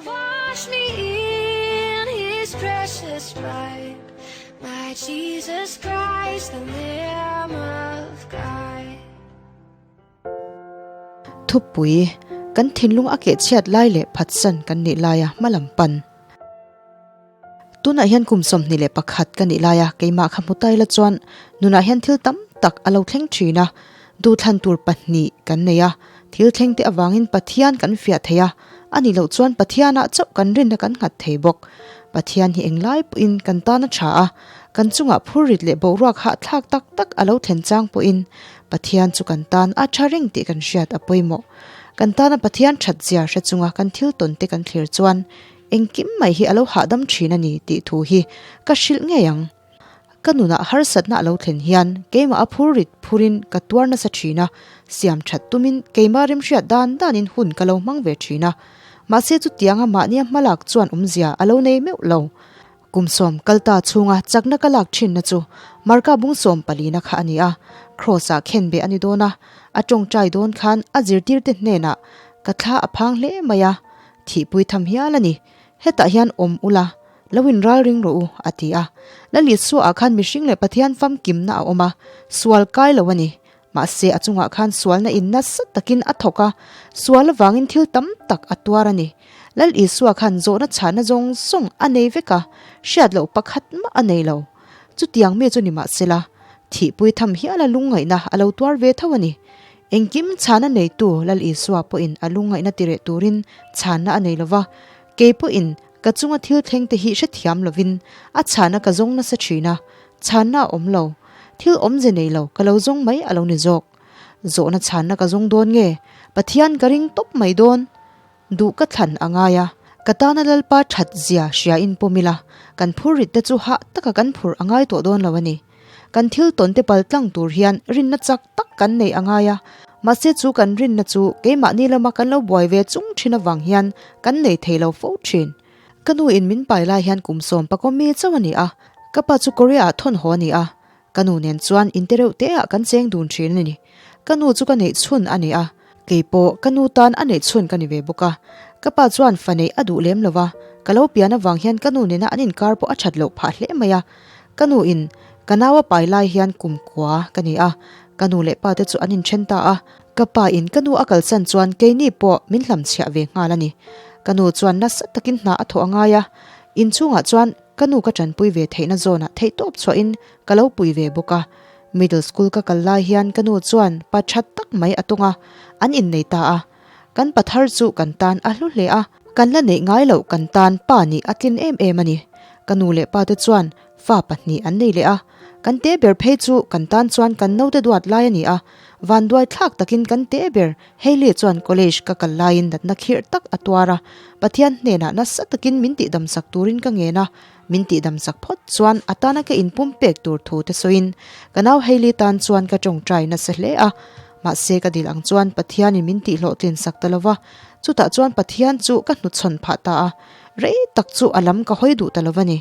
Wash me in his precious blood, my Jesus Christ, the Lamb of God. Thupui, Kan thinlung a keh chhiat lai leh phatsan kan nih laia hmalam pan. Tunah hian kum 21 ka nih laia keimah kha hmu tai la chuan nunah hian thil tam tak a lo thleng thin a, duhthlan tur pahnih kan nei a, thil thleng te avangin Pathian kan fiah thei a, a nih loh chuan Pathianah chauh kan rinna kan nghat thei bawk. Pathian hi englai pawhin kan tan a tha a, kan chungah phurrit leh boruak hahthlak tak tak a lo thlen chang pawhin Pathian chu kan tan a tha reng tih kan hriat a pawimawh. Kan tana Pathian that zia hre chunga kan thil tawn te kan thlir chuan engkim mai hi a lo hahdam thin a ni tih thu hi ka hrilh ngei ang. Ka nunah harsatna a lo thlen hian keimah a phur rit phurin ka tuar nasa thin a, siam that tumin keimah remhriat dan danin hun ka lo hmang ve thin a. Mahse chutianga mahnia hmalak chuan awmzia a lo nei meuh lo. Kum sawm kalta chhunga chakna ka lak thinna chu Marka bung sawm palina kha a ni a, Kraws-ah khenbeh a ni dawn a, a tawngtai dawn khan a zirtirte hnenah ka thla a phang hle mai a, thihpui tham hial a ni. Hetah hian awm ula, lo inral ring rawh u, a ti a. Lal Isua-ah khan mihring leh Pathian famkimna a awm a, sual kai lo a ni. Mahse a chungah khan sualna in nasa takin a thawk a, sual avangin thil tam tak a tuar a ni. Lal Isua khan zawhna chhahna zawng zawng a nei vek a, hriat loh pakhat mah a nei lo. Chutiang mi chu ni mahsela, thihpui tham hiala lungngaihna a lo tuar ve tho a ni. Engkim chhahna neitu Lal Isua pawhin a lungngaihna tireh turin chhanna a nei lova, kei pawhin ka chunga thil thleng te hi hrethiam lovin a chhahna ka zawng nasa thin a, chhanna a awm lo. Thil awmze nei lo ka lo zawng mai a lo ni zawk. Zawhna chhanna ka zawng dawn nge? Pathian ka ring tawp mai dawn. Duh ka thlan a ngai a, ka tana Lalpa that zia hria in pawm ila, kan phur rit te chu hah taka kan phur a ngai tawh dawn lo a ni. Kan thil tawn te pal tlang tur hian rinna chak tak kan neih a ngai a, mahse chu kan rinna chu keimahni lama kan lo buai ve chung thin avang hian kan nei thei lo fo thin. Ka nu in min pai lai hian kum sawm pakawm mi chauh a ni a, ka pa chu Korea ah thawn haw a ni a, ka nu nen chuan in te reuh te ah kan cheng dun thin a ni. Ka nu chu ka neih chhun a ni a, kei pawh ka nu tan a neih chhun ka ni ve bawk a. Ka pa chuan fa neih a duh lem lo va, ka lo pian avang hian ka nu nena an inkar pawh a that loh phah hle mai a. Ka nu in ka nau a pai lai hian kum kua ka ni a, ka nu leh pa te chu an inthen ta a, Ka pa in ka nu a kalsan chuan keini pawh min hlamchhiah ve nghal a ni. Ka nu chuan nasa takin hna a thawh a ngai a, inchhungah chuan ka nu ka tanpui ve theihna zawnah theihtawp chhuahin ka lo pui ve bawk a. Middle school ka kal lai hian ka nu chuan pa tha tak mai a tawng a, an innei ta a. Kan pa thar chu kan tan a hlu hle a, kan la neih ngai loh kan tan pa nih a tlin em em a ni. Ka nu leh pa te chuan Fa pahnih an nei leh a, kan te ber phei chu kan tan chuan kan naute duat lai a ni a, vanduai thlak takin kan te ber Hailey chuan college ka kal laiin natna khirh tak a tuar a, Pathian hnenah nasa takin min tihdamsak turin ka ngen a, min tihdamsak phawt chuan a tana ka inpum pek tur thu te sawiin ka nau Hailey tan chuan ka tawngtai nasa hle a, mahse ka dil ang chuan Pathianin min tihhlawhtlin sak ta lova, chutah chuan Pathian chu ka hnuchhawn phah ta a, rei tak chu a lam ka hawi duh ta lova ni.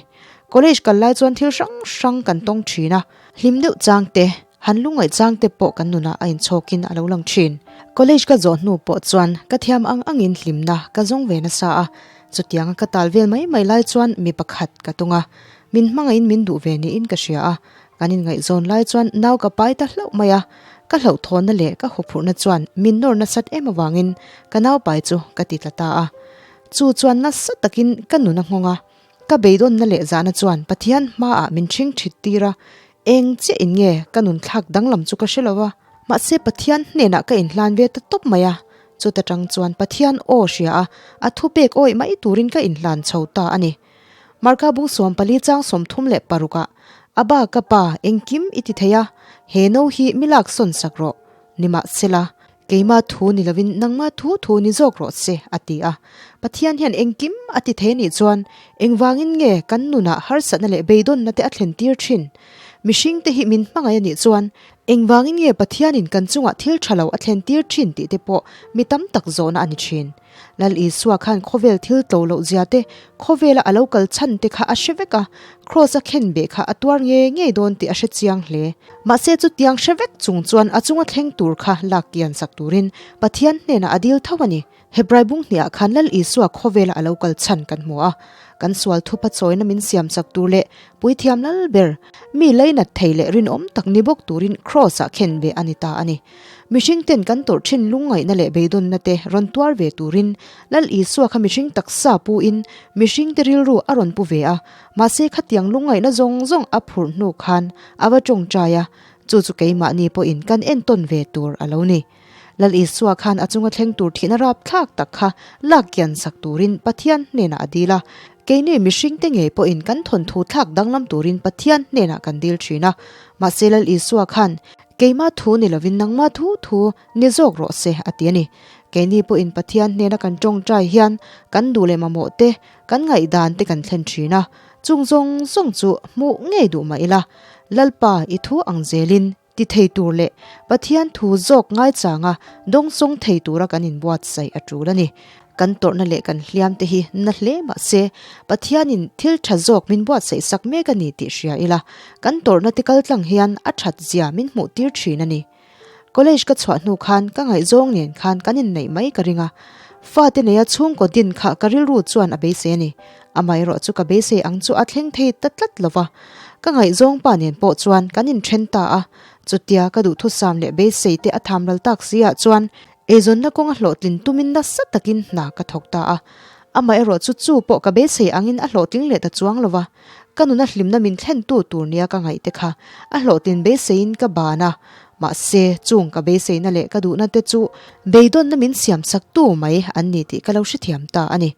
College kal lai chuan thil hrang hrang kan tawng thin a, hlim deuh chang te, han lungngaih chang te pawh kan nunah a inchhawkin a lo lang thin. College ka zawh hnu pawh chuan ka thiam ang angin hlimna ka zawng ve nasa a, chutianga ka tal vel mai mai lai chuan mi pakhat ka tung a, min hmangaihin min duh ve niin ka hria a, kan inngaihzawn lai chuan nau ka pai ta hlauh mai a, ka hlauhthawnna leh ka huphurhna chuan min nawr nasat em avangin ka nau pai chu ka ti tla ta a, chu chuan nasa takin ka nun a nghawng a. Ka beidawnna leh zahna chuan Pathian hmaah min ṭhing ṭhit tir a, eng chiah in nge ka nun thlak danglam chu ka hre lo a, mahse Pathian hnenah ka inhlan ve ta tawp mai a, chuta ṭang chuan Pathian aw hria a, a thupek awih mai turin ka inhlan chho ta a ni. Marka bung 14 chang 36 ah, Aba ka pa, engkim i ti thei a, he no hi mi lak sawn sak rawh, nimahsela, Keima thu ni lovin nangma thu thu ni zawk rawh se, a ti a. Pathian hian engkim a ti thei anih chuan engvangin nge kan nunah harsatna leh beidawnna te a thlen tir thin? Mihringte hi min hmangaih anih chuan engvangin nge Pathianin kan chungah thil tha lo a thlen tir thin tih te pawh mi tam tak zawhna a ni thin. Lal Isua khan khawvel thil tlo loh zia te, khawvela a lo kal chhan te kha a hre vek a, Kraws a khen beh kha a tuar nge ngei dawn tih a hre chiang hle. Mahse chutiang hre vek chung chuan a chunga thleng tur kha lak kian sak turin Pathian hnenah a dil tho a ni. Hebrai bung hniah khan Lal Isua khawvela a lo kal chhan kan hmu a, kan sual thupa chawina min siam chak tur leh puithiam lal ber, mi leinat thei leh rinawm tak ni bawk turin Kraws-ah khen ve a ni ta a ni. Mihring ten kan tawrh thin lungngaihna leh beidawnna te rawn tuar ve turin Lal Isua kha mihring taksa pu in mihring te rilru a rawn pu ve a, mahse khatiang lungngaihna zawng zawng a phurh hnu khan a va tawngtai a, chu chu keimahni pawhin kan entawn ve tur a lo ni. Lal Isua khan a chunga thleng tur thihna rapthlak tak kha lak kian sak turin Pathian hnenah a dil a, keini mihring te ngei pawhin kan thawnthu thlak danglam turin Pathian hnenah kan dil thin a, mahse Lal Isua khan Keima thu ni lovin nangma thu thu ni zawk rawh se a ti a ni. Keini pawhin Pathian hnena kan tawngtai hian kan duh leh mamawh te, kan ngaihdan te kan thlen thin a, chung zawng zawng chu hmuh ngei duh mah ila, Lalpa i thu ang zelin ti thei tur leh Pathian thu zawk ngaichanga dawngsawng thei tura kan inbuatsaih a tul a ni. Kan tawrhna leh kan hliam te hi na hle mah se, Pathianin thil tha zawk min buatsaih sak mek a ni tih hria ila, kan tawrhna te kal tlang hian a that zia min hmuh tir thin a ni. College ka chhuah hnu khan ka ngaihzawng nen khan kan inneih mai ka ring a, fate neia chhungkaw din kha ka rilru chuan a beisei a ni. Amaherawh chu ka beisei ang chu a thleng thei ta tlat lo va, ka ngaihzawng pa nen pawh chuan kan inthen ta a, chutia ka duhthusam leh beisei te a tham ral tak si ah chuan Eizawnna kawnga hlawhtlin tumin nasa takin hna ka thawk ta a, amaherawh chu chu pawh ka beisei angin a hlawhtling leh ta chuang lo va, ka nuna hlimna min thlentu tur nia ka ngaih te kha a hlawhtlin beiseiin ka ban a, mahse chung ka beiseina leh ka duhna te chu beidawnna min siam chaktu mai an ni tih ka lo hrethiam ta a ni.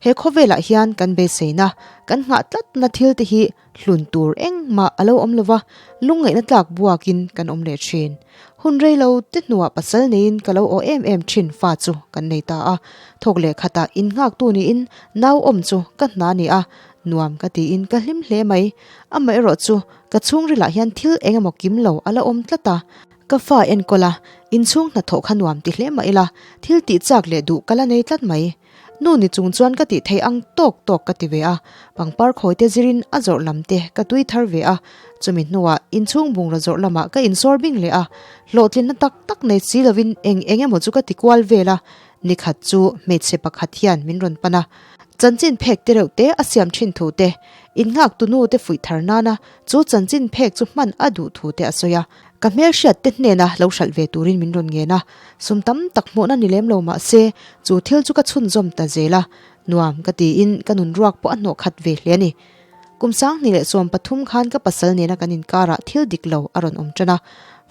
He khawvelah hian kan beiseina, kan nghah tlatna thil te hi Hlun tur engmah a lo awm lova, lungngaihna tlak buakin kan awm leh thin. Hun rei lo te hnuah pasal neiin ka lo aw em em thin fa chu kan nei ta a. Thawk leh khatah innghaktu niin nau awm chu ka hna ni a, nuam ka tiin ka hlim hle mai. Amaherawh chu ka chhungrilah hian thil eng emaw kim lo a la awm tlat a. Ka fa enkawl a, inchhung hnathawh kha nuam ti hle mah ila, thil tih chak leh duh ka la nei tlat mai. Nu ni chung chuan ka tih theih ang tawk tawk ka ti ve a, pangpar khawi te zirin a zawrh lam te ka tui thar ve a, chumi hnuah inchhung bungraw zawrh lamah ka insawr bing leh a, hlawhtlinna tak tak nei si lovin eng eng emaw chu ka ti kual vel a, nikhat chu hmeichhe pakhat hian min rawn pan a, chanchin phek te reuh te a siam thin thu te, innghak tu nu te fuih thar nana chu chanchin phek chu hman a duh thu te a sawi a. Ka hmelhriat te hnena lo hralh ve turin min rawn ngen a, sum tam tak hmuhna ni lem lo mah se, chu thil chu ka chhunzawm ta zel a, nuam ka tiin ka nun ruak pawh a hnawh khat ve hle a ni. Kum 2013 khan ka pasal nena kan inkarah thil dik lo a rawn awm tan a,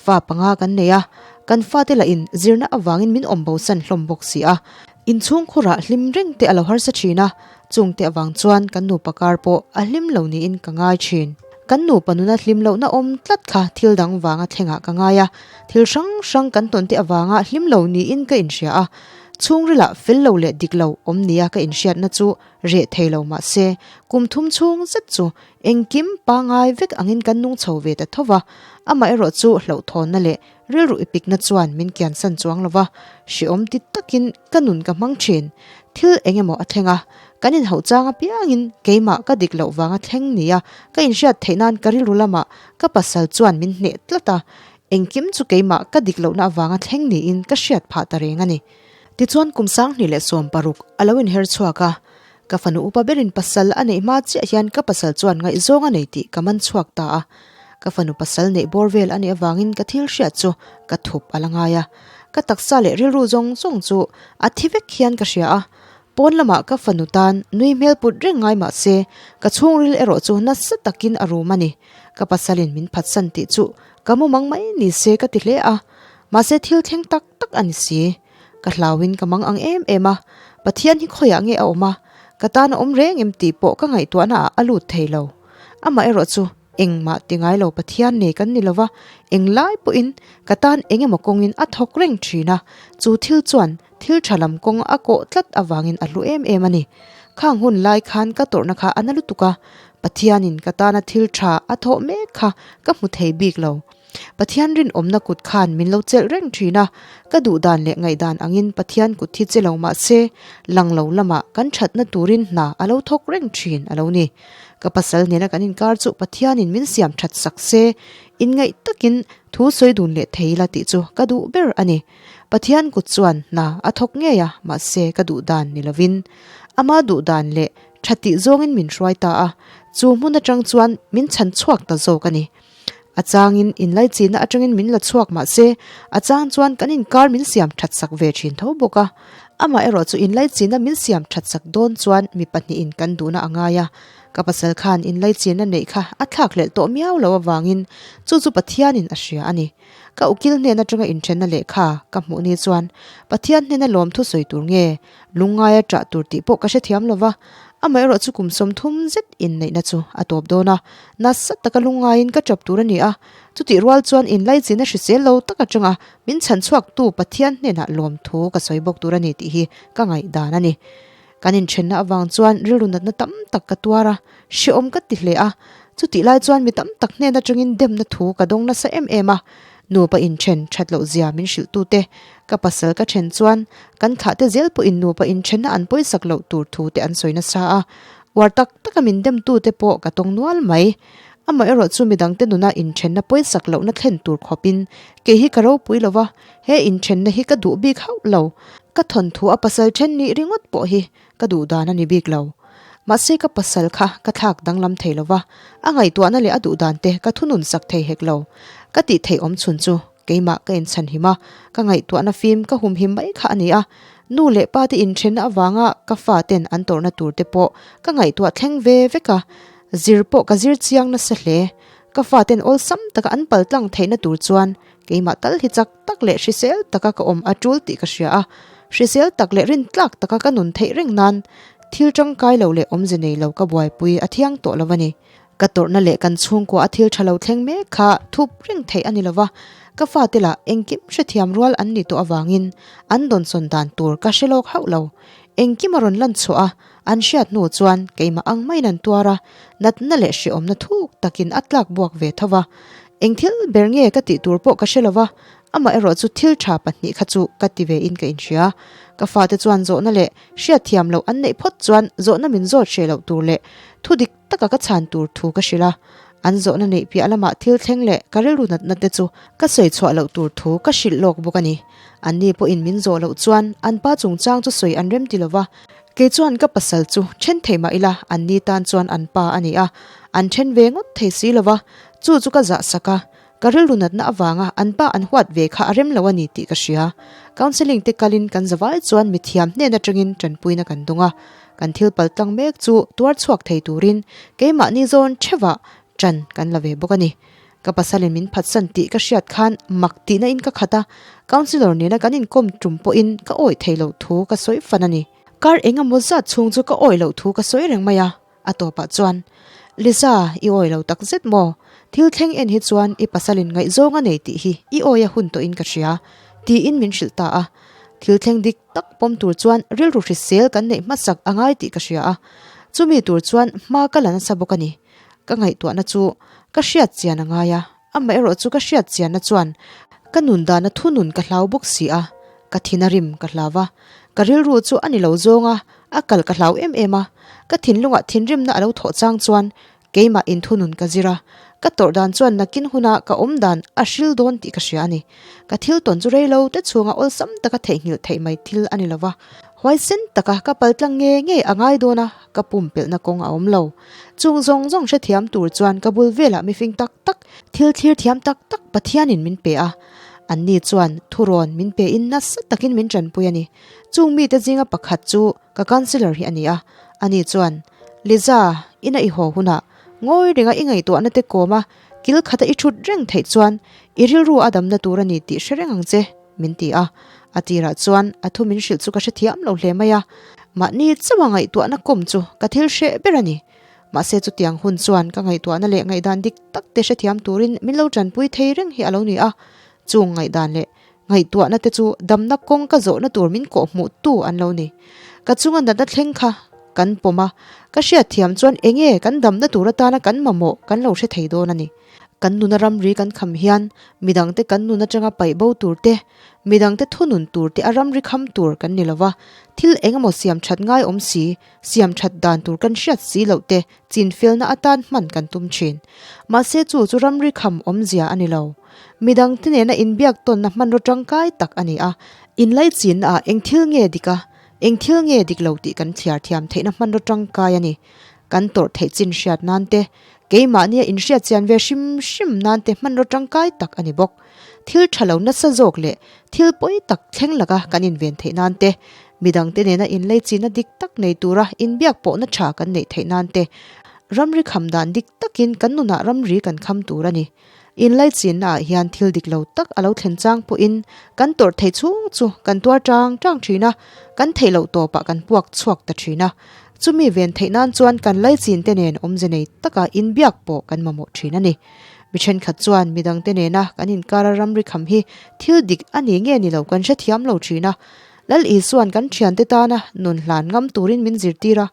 fa panga kan nei a, kan fate lahin zirna avangin min awm bosan hlawm bawk si a, inchhungkhurah hlim reng te a lo harsa thin a, Chungte avang chuan kan nupa kar pawh a hlim lo niin ka ngai thin. Kan nupa nuna hlim lohna awm tlat kha thil dang vanga thlengah ka ngai a, thil hrang hrang kan tawnte avanga hlim lo niin ka inhria a. Chhungrilah fel lo leh dik lo awm nia ka inhriatna chu reh thei lo mah se, kum thum chhung zet chu engkim pangai vek angin kan nung chho ve ta tho va, amaherawh chu hlauhthawnna leh Rilru i pikna chuan min kiansan chuang lo va, hreawm ti takin ka nun ka hmang thin. Thil eng emaw a thleng a, kan inhauh chang apiangin keimah ka dik loh vanga thleng nia ka inhriat theih nan ka rilru lamah ka pasal chuan min hneh tlat a, engkim chu keimah ka dik lohna avanga thleng niin ka hriat phah ta reng a ni. Tichuan kum 2016 a lo inher chhuak a, ka fanu upa berin pasal a neih hma chiah hian ka pasal chuan ngaihzawng a nei tih ka man chhuak ta a, ka fanu pasal neih bawr vel a nih avangin ka thil hriat chu ka thup a la ngai a, ka taksa leh rilru zawng zawng chu a thi vek hian ka hria a, pawn lamah ka fanu tan nui hmel put reng ngai mah se ka chhungril erawh chu nasa takin a rum a ni, ka pasalin min phatsan tih chu ka mumang mai ni se ka ti hle a, mahse thil thleng tak tak a ni si. Ka hlauin ka mang ang em em a, Pathian hi khawiah nge a awm a, ka tan a awm reng em tih pawh ka ngaihtuahna ah a lut thei lo. Amah erawh chu engmah ti ngai lo Pathian nei kan ni lova, englai pawhin ka tan eng emaw kawngin a thawk reng thin a, chu thil chuan thil tha lam kawng a kawh tlat avangin a hlu em em a ni. Khang hun lai khan ka tawrhna kha a na lutuk a, Pathianin ka tana thil tha a thawh mek kha ka hmu thei bik lo. Pathian rinawmna kut khan min lo chelh reng thin a, ka duh dan leh ngaihdan angin Pathian kut hi che lo mah se, lang lo lamah kan thatna turin hna a lo thawk reng thin a lo ni. Ka pasal nena kan inkar chu Pathianin min siam that sak se, inngaih takin thu sawi dun leh thei ila tih chu ka duh ber a ni. Pathian kut chuan hna a thawk ngei a, mahse ka duh dan ni lovin. Ama duh dan leh tha tih zawngin min hruai ta a, chu hmun atang chuan min chhan chhuak ta zawk a ni. A changin inlaichihna atangin min la chhuak mahse a chang chuan kan inkar min siam that sak ve thin tho bawk a. Amaherawh chu inlaichihna min siam that sak dawn chuan mi pahnihin kan duhna a ngai a, ka pasal khan inlaichihna neih kha a thlakhlelh tawh miau lo avangin chu chu Pathianin a hria a ni. Ka ukil hnen atanga inthenna lehkha ka hmuh ni chuan Pathian hnena lawmthu sawi tur nge lungngaia ṭah tur tih pawh ka hrethiam lo va, amaherawh chu kum 30 zet inneihna chu a tawp dawn a, nasa taka lungngaiin ka ṭap tur a ni a, chutih rual chuan inlaichin a hrisel lo tak aṭanga min chhan chhuaktu Pathian hnenah lawmthu ka sawi bawk tur a ni tih hi ka ngaihdan a ni. Kan inthenna avang chuan rilru natna tam tak ka tuar a, hrehawm ka ti hle a, chutih lai chuan mi tam tak hnen atangin demna thu ka dawng nasa em em a, nupa inthen that loh zia min hrilh tute ka pasal ka then chuan kan thlah te zel pawhin nupa inthenna an pawisak loh tur thu te an sawi nasa a, uar tak taka min dem tute pawh ka tawng nual mai. Amaherawh chu midangte nuna inthenna pawisak lohna thlen tur khawpin kei hi ka ropui lo va, he inthenna hi ka duh bik hauh lo. Ka thawnthu a pasal then nih ringawt pawh hi ka duh dan a ni bik lo. Mahse ka pasal kha ka thlak danglam thei lo va, a ngaihtuahna leh a duh dan te ka thunun sak thei hek lo. Ka tih theih awm chhun chu keimah ka inchhanhim a, ka ngaihtuahna fim ka humhim mai kha a ni a. Nu leh pa te inthenna avanga ka fa ten an tawrhna tur te pawh ka ngaihtuah thleng ve vek a, zir pawh ka zir chiang nasa hle. Ka fa ten awlsam taka an paltlang theihna tur chuan Keimah tal hi chak tak leh hrisel taka ka awm a tul tih ka hria a, hrisel tak leh rintlak taka ka nun theih reng nan thil tangkai lo leh awmze nei lo ka buaipui a thiang tawh lo a ni. Ka tawrhna leh kan chhungkua a thil tha lo thleng mek kha thup reng theih a ni lo va, ka fate lah engkim hrethiam rual an nih tawh avangin an dawnsawn dan tur ka hre lawk hauh lo. Engkim a rawn lan chhuah a, an hriat hnu chuan keimah ang maiin an tuar a, natna leh hrehawmna thuk takin a tlak buak ve tho va. Eng thil ber nge ka tih tur pawh ka hre lo va, amah erawh chu thil tha pahnih kha chu ka ti ve in ka inhria. Ka fate chuan zawhna leh hriatthiam loh an neih phawt chuan zawhna min zawt hreh loh tur leh thu dik taka ka chhan tur thu ka hrilh a. An zawhna neih piah lamah thil thleng leh ka rilru natna te chu ka sawi chhuah loh tur thu ka hrilh lawk bawk a ni. Anni pawhin min zawh loh chuan an pa chungchang chu sawi an rem ti lo va, kei chuan ka pasal chu then thei mah ila anni tan chuan an pa a ni a, an then ve ngawt thei si lo va, Chu chu ka zah sak a, ka rilru natna avanga an pa an huat ve kha a rem lo a ni tih ka hria. Counselling te kalin kan zavai chuan mithiam hnen atangin tanpuina kan dawng a, kan thil pal tlang mek chu tuar chhuak thei turin keimahni zawn theuhah tan kan la ve bawk a ni. Ka pasalin min phatsan tih ka hriat khan mak tihna in ka khat a, counsellor nena kan inkawm tum pawhin ka awih theih loh thu ka sawi fan a ni. Kar engemaw zat chhung chu ka awih loh thu ka sawi reng mai a. A tawpah chuan, Lisa, i awi lo tak zet maw? Thil thleng en hi chuan i pasalin ngaihzawng a nei tih hi i awi a hun tawhin ka hria, tiin min hrilh ta a. Thil thleng dik tak pawm tur chuan rilru hrisel kan neih hmasak a ngai tih ka hria a. Chumi tur chuan hma ka la nasa bawk a ni. Ka ngaihtuahna chu ka hriat chian a ngai a, amaherawh chu ka hriat chianna chuan ka nun dana thunun ka hlau bawk si a, ka thin a rim ka hlau va. Ka rilru chu a ni lo zawng a, a kal ka hlau em em a, ka thinlungah thinrimna a lo thawh chang chuan keimah inthunun ka zir a, ka tawrh dan chuan nakin huna ka awm dan a hril dawn tih ka hria a ni. Ka thil tawn chu rei lo te chhunga awlsam taka theihnghilh theih mai thil a ni lo va, huaisen taka ka paltlang nge nge a ngai dawn a, ka pumpelhna kawng a awm lo. Chung zawng zawng hrethiam tur chuan ka bul velah mifing tak tak, thil thlir thiam tak tak Pathianin min pe a, anni chuan thurawn min pein nasa takin min tanpui a ni. Chung mite zinga pakhat chu ka councillor hi a ni a, ani chuan, Liza, ina i haw hunah ngawi ringa i ngaihtuahna te kawm a, kil khata i thut reng theih chuan i rilru a damna tur a ni tih hre reng ang che, min ti a. A tirah chuan a thu min hrilh chu ka hrethiam lo hle mai a, mahni chauha ngaihtuahna kawm chu ka thil hreh ber a ni. Mahse chutiang hun chuan ka ngaihtuahna leh ngaihdan dik tak te hrethiam turin min lo tanpui thei reng hi a lo ni a, chung ngaihdan leh Ngaihtuahna te chu damna kawng ka zawhna tur min kawh hmuh tu an lo ni. Ka chunga natna thleng kha kan pawm a, ka hriatthiam chuan enge kan damna tur atana kan mamawh kan lo hre thei dawn a ni. Kan nuna ramri kan kham hian midangte kan nun atanga paih bo tur te, midangte thunun tur te a ramri kham tur kan ni lova, thil engemaw siam that ngai awm si, siam that dan tur kan hriat si loh te chinfelna atan hman kan tum thin. Mahse chu chu ramri kham awmzia a ni lo. Midangte nena inbiak tawnna hmanraw tangkai tak a ni a, inlaichinna ah eng thil nge dik a, eng thil nge dik lo tih kan thliar thiam theihna hmanraw tangkai a ni. Kan tawrh theih chin hriat nan te, keimahnia inhriat chian ve hrim hrim nan te hmanraw tangkai tak a ni bawk. Thil tha lo nasa zawk leh thil pawi tak thleng laka kan inven theih nan te, midangte nena inleichina dik tak nei tura inbiak pawhna tha kan neih theih nan te, ramri kham dan dik takin kan nunah ramri kan kham tur a ni. Inlaichinna ah hian thil dik lo tak a lo thlen chang pawhin kan tawrh theih chhung chu kan tuar tang tang thin a, kan theih loh tawpah kan puak chhuak ta thin a. Chumi ven theih nan chuan kan laichin te nen awmze nei taka inbiak pawh kan mamawh thin a ni. Mi thenkhat chuan midangte nena kan inkara ramri kham hi thil dik a ni nge ni lo kan hrethiam lo thin a. Lal Isua'n kan thiante tana nun hlan ngam turin min zirtir a,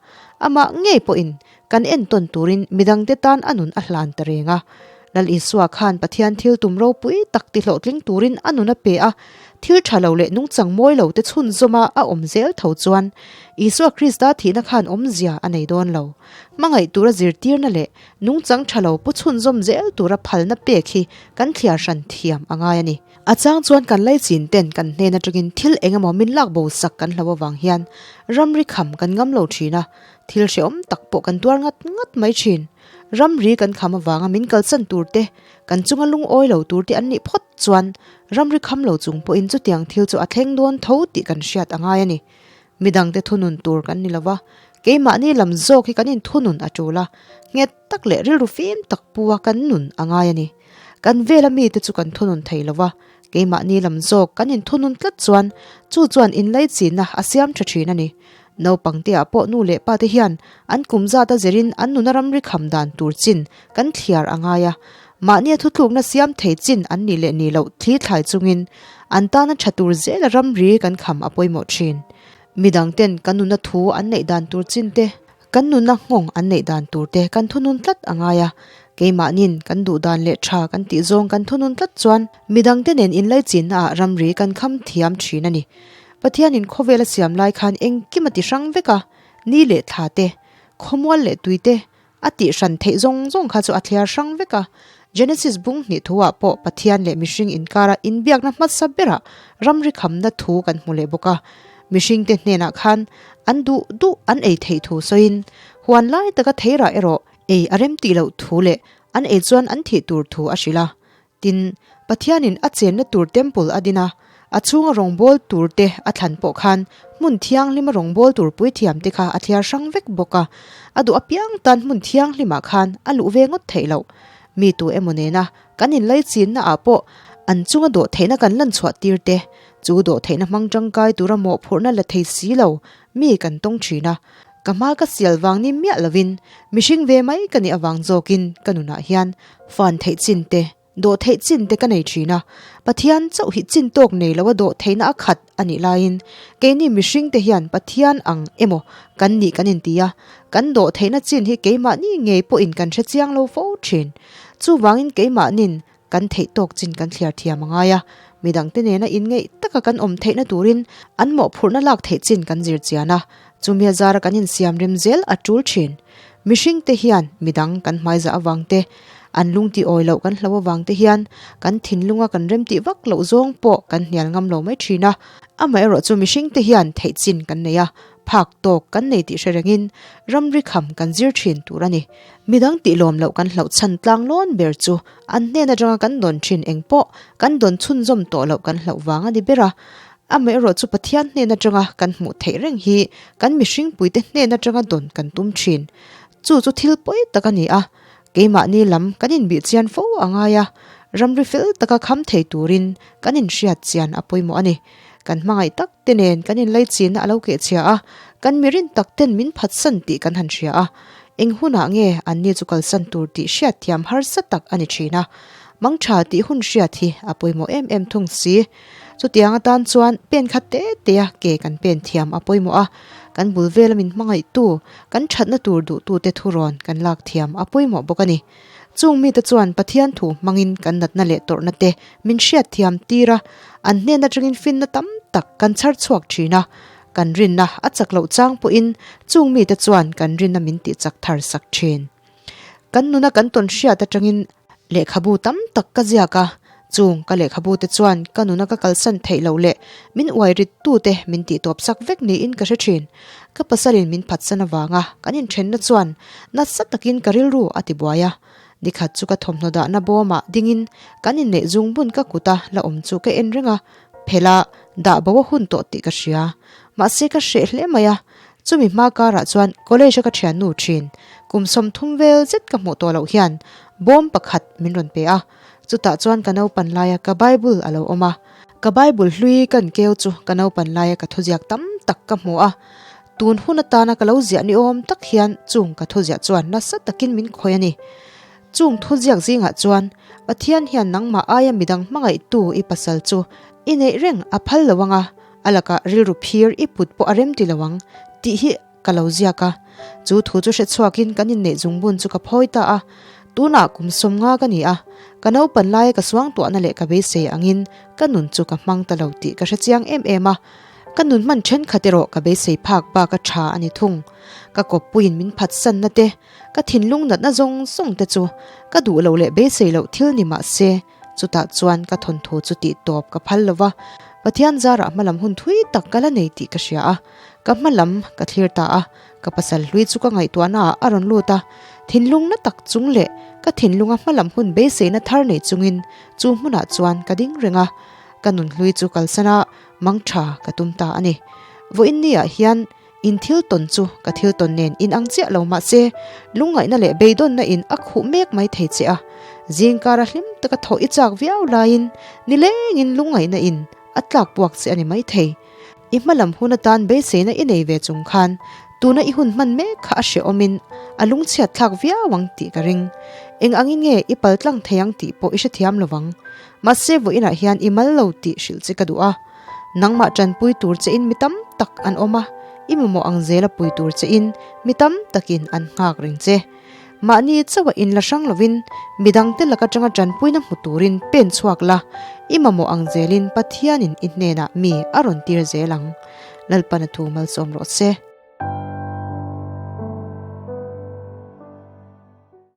amah ngei pawhin Kan entawn turin midangte tan a nun a hlan ta reng a. Lal Isua khan Pathian thil tum ropui tak tihlawhtling turin a nun a pe a, thil tha lo leh nungchang mawi lo te chhunzawma a awm zel tho chuan Isua Krista thihna khan awmzia a nei dawn lo. Hmangaih tura zirtirna leh nungchang tha lo pu chhunzawm zel tura phalna pek hi kan thliar hran thiam a ngai a ni. A chang chuan kan laichin ten kan hnen atangin thil engemaw min lak bo sak kan hlo avang hian ramri kham kan ngam lo thin a, Thil hrehawm tak pawh kan tuar ngat ngat mai thin. Ramri kan kham avanga min kalsan tur te, kan chunga lungawi lo tur te an nih phawt chuan ramri kham lo chung pawhin chutiang thil chu a thleng dawn tho tih kan hriat a ngai a ni. Midangte thunun tur kan ni lova, keimahni lam zawk hi kan inthunun a tul a, nghet tak leh rilru fim tak pu a kan nun a ngai a ni. Kan vela mite chu kan thunun thei lova, keimahni lam zawk kan inthunun tlat chuan chu chuan inlaichinna a siam tha thin a ni. Naupangte ah pawh nu leh pa te hian an kum zat a zirin an nuna ramri kham dan tur chin kan thliar a ngai a, mahnia thutlukna siam thei chin an nih leh nih loh thli thlai chungin an tana tha tur zela ramri kan kham a pawimawh thin. Midang ten kan nuna thu an neih dan tur chin te, kan nuna nghawng an neih dan tur te kan thunun tlat a ngai a, keimahnin kan duh dan leh tha kan tih zawng kan thunun tlat chuan midang te nen inlaichinna ah ramri kan kham thiam thin a ni. Pathianin khawvel a siam lai khan engkim a ti hrang vek a, ni leh thla te, khawmual leh tui te, a tih hran theih zawng zawng kha chu a thliar hrang vek a. Genesis bung hnih thuah pawh Pathian leh mihring inkara inbiakna hmasa berah ramri khamna thu kan hmu leh bawk a. Mihringte hnenah khan an duh duh an ei theih thu sawiin, huan lai taka theirah erawh ei a rem tih loh thu leh an ei chuan an thih tur thu a hrilh a. Tin, Pathianin a chenna tur temple a din a, a chhunga rawngbâwl turte a thlan pawh khan hmun thianghlima rawngbâwl tur puithiamte kha a thliar hrang vek bawk a. A duh apiang tan hmun thianghlimah khan a luh ve ngawt theih loh. Mi tu emaw nena kan inlaichinnaah pawh an chunga dawhtheihna kan lan chhuah tir te, chu dawhtheihna hmang tangkai tura mawhphurhna la thei si lo mi kan tawng thin a. Ka hma ka sial vang ni miah lovin mihring ve mai ka nih avang zawkin ka nunah hian fan theih chin te, dawh theih chin te ka nei thin a. Pathian chauh hi chin tawk nei loa dawh theihna a khat a nih laiin keini mihring te hian Pathian ang emaw kan nih kan inti a, kan dawh theihna chin hi keimahni ngei pawhin kan hre chiang lo fo thin. Chuvangin keimahnin Kan theih tawk chin kan thliar thiam a ngai a, midangte nena inngeih taka kan awm theihna turin an mawhphurhna lak theih chin kan zir chian a, chumi a zara kan insiam rem zel a tul thin. Mihringte hian midang kan hmaizah avang te, an lungti awi loh kan hlo avang te hian kan thinlunga kan remtih vak loh zawng pawh kan hnial ngam lo mai thin a, amaherawhchu mihringte hian theih chin kan nei a, phak tawk kan nei tih hre rengin ramri kham kan zir thin tur a ni. Midang tih lawm loh kan hlauh chhan tlang lawn ber chu an hnen atanga kan dawn thin eng pawh kan dawn chhunzawm tawh loh kan hlauh vang a ni ber a. Amaherawh chu Pathian hnen atanga kan hmuh theih reng hi kan mihringpuite hnen atanga dawn kan tum thin. Chu chu thil pawi tak a ni a, keimahni lam kan inbih chian fo a ngai a, ramri fel taka kham thei turin kan inhriat chian a pawimawh a ni. Kan hmangaih tak te nen kan inlaichinna a lo kehchhia a, kan mirin tak ten min phatsan tih kan han hria a, eng hunah nge anni chu kalsan tur tih hriat thiam harsa tak a ni thin a, mangtha tih hun hriat hi a pawimawh em em thung si. Chutiang atan chuan pen khat te te a ke kan pen thiam a pawimawh a. Kan bul vela min hmangaihtu, kan thatna tur duhtute thurawn kan lak thiam a pawimawh bawk a ni. Chung mite chuan Pathian thu hmangin kan natna leh tawrhna te min hriat thiam tir a, an hnen atangin finna tam tak kan chhar chhuak thin a. Kan rinna a chak loh chang pawhin chung mite chuan kan rinna min tih chak thar sak thin. Kan nuna kan tawn hriat atangin lehkhabu tam tak ka ziak a, chung ka lehkhabu te chuan ka nuna ka kalsan theih loh leh min uai rit tute min tih tawp sak vek niin ka hre thin. Ka pasalin min phatsan avanga kan inthenna chuan nasa takin ka rilru a ti buai a. Nikhat chu ka thawmhnaw dahna bawmah dingin kan inneih zungbun ka kuta la awm chu ka en reng a, phela dah bo a hun tawh tih ka hria. Mahse ka hreh hle mai a, Chumi hma karah chuan college a ka thiannu thin kum 30 vel zet ka hmuh tawh loh hian bawm pakhat min rawn pe a, chutah chuan ka naupan laia ka Bible a lo awm a. Ka Bible hlui kan keu chu ka naupan laia ka thuziak tam tak ka hmu a, tun hun atana ka lo ziah ni awm tak hian chung ka thuziah chuan nasa takin min khawih a ni. Chung thuziak zingah chuan Pathian hian nangmah aia midang hmangaihtu i pasal chu i neih reng a phal lo ang a, A lakah rilru phir i put pawh a rem ti lo ang tih hi ka lo ziak a. Chu thu chu hre chhuakin kan inneih zungbun chu ka phawi ta a. Tunah kum 50 ka ni a, ka naupan laia ka suangtuahna leh ka beisei angin ka nun chu ka hmang ta lo tih ka hre chiang em em a. Ka nun hman thenkhat erawh ka beisei phak bak a tha a ni thung. Ka kawppuiin min phatsanna te, ka thinlung natna zawng zawng te chu ka duh loh leh beisei loh thil ni mah se, Chutah chuan ka thawnthu chu tih tawp ka phal lo va, Pathian zarah hmalam hun thui tak ka la nei tih ka hria a, ka hmalam ka thlir ta a, ka pasal hlui chu ka ngaihtuahnaah a rawn lut a, thinlung na tak chung leh ka thinlunga hmalam hun beiseina thar nei chungin chu hmunah chuan ka ding reng a, ka nun hlui chu kalsana mangtha ka tum ta a ni. Vawiin niah hian In thil tawn chu ka thil tawn nen in ang chiah lo mahse, lungngaihna leh beidawnna in a khuh mek mai thei che a. Zingkara hlim taka thawh i chak viau laiin nilengin lungngaihna in a tlak puak che a ni mai thei. I hmalam hun atan beiseina i nei ve chung khan tuna i hun hman mek kha a hrehawmin a lungchhiat thlak viau ang tih ka ring. Eng angin nge i pal tlang thei ang tih pawh i hrethiam lovang. Mahse vawiinah hian i mal lo tih hrilh che ka duh a. Nangmah tanpui tur che in mi tam tak an awm a, i mamawh ang zela pui tur che in mi tam takin an nghak reng che. Mahni chauha in la hrang lovin midangte lak atanga tanpuina hmu turin pen chhuak la, i mamawh ang zelin Pathianin i hnenah mi a rawn tir zel ang. Lalpana thu malsawm rawh se.